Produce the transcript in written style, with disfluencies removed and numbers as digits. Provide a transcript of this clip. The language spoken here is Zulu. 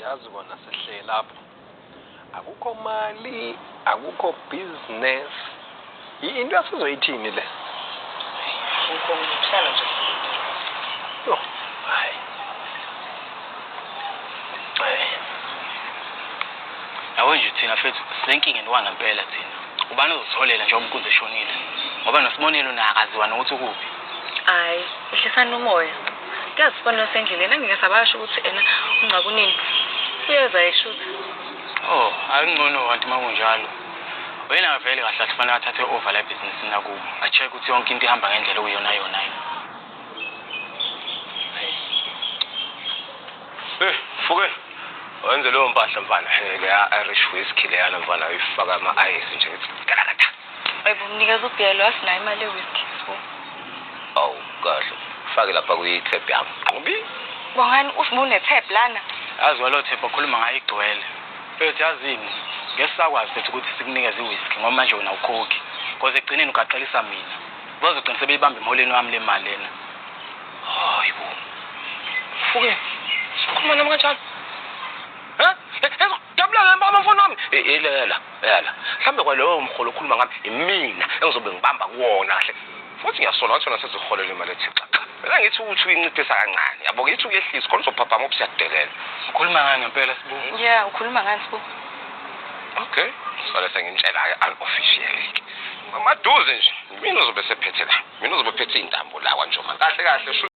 Yazi kona sihleli lapho. Akukho mali, akukho business. Into asizoyithini le? Akukho ngihlala nje. Yo, hayi. Hayi. Yabo nje thina fethu sisenkingeni wangempela thina. Ubani ozotholela njengoba uNkunzi eshonile? Ngoba noSibonelo naye akaziwa nokuthi ukuphi. Hayi, ehlisani umoya. Kuyazi Sibonelo sendleleni angeke sabasho ukuthi ena ungcwaba unini. Uyeza eshutha. Oh, akungcono kanti uma kunjalo. Wena vele kahle kahle kufanele athathe over la ebhizinisini lakubo. A-check ukuthi yonke into ihamba ngendlela okuyiyona yona yini. Eh, fuke. Wenze leyo mpahla mfana. Eh, leya Irish whiskey leyana mfana uyifaka ama-ice nje ngithi galakatha. Hayibo mnikeza ubhiyelo asinayo imali ye-whisky Sbu. Awu kahle. Fake lapha kwi-tab yami. Nqobi. Bongani uSbu une-tab lana. Yazi walo thepha okhuluma ngayo igcwele. Mfethu yazini, ngeke sisakwazi mfethu ukuthi sikunikeze i-whisky ngoba manje wena awukhokhi. Because ekugcineni ugaxelisa mina. Bazogcina sebeyibamba emholweni wami le mali lena. Hayibo. Fuke. Sikhuluma nami kanjalo. Ha? Dabula ngempama mfana wami. Ilela, yala. Mhlambe kwalowo mholo okhuluma ngami imina engizobe ngibamba kuwona kahle. Futhi ngiyasola ngathi wena seziholela imali ethi xaxa. Mina ngithi ukuthi uyinciphisa kancane. Yabo ngithi uyehlisa khona uzophaphama ngoba siyakudelela. Ukhuluma ngani ngempela Sibu? Yeah, ukhuluma ngani Sbu? Okay. Sale sengimtshela-ke unofficially. Maduze nje mina uzobe sephethe la. Mina uzobe phethe iy'ntambo la kwaNjoma. Kahle kahle.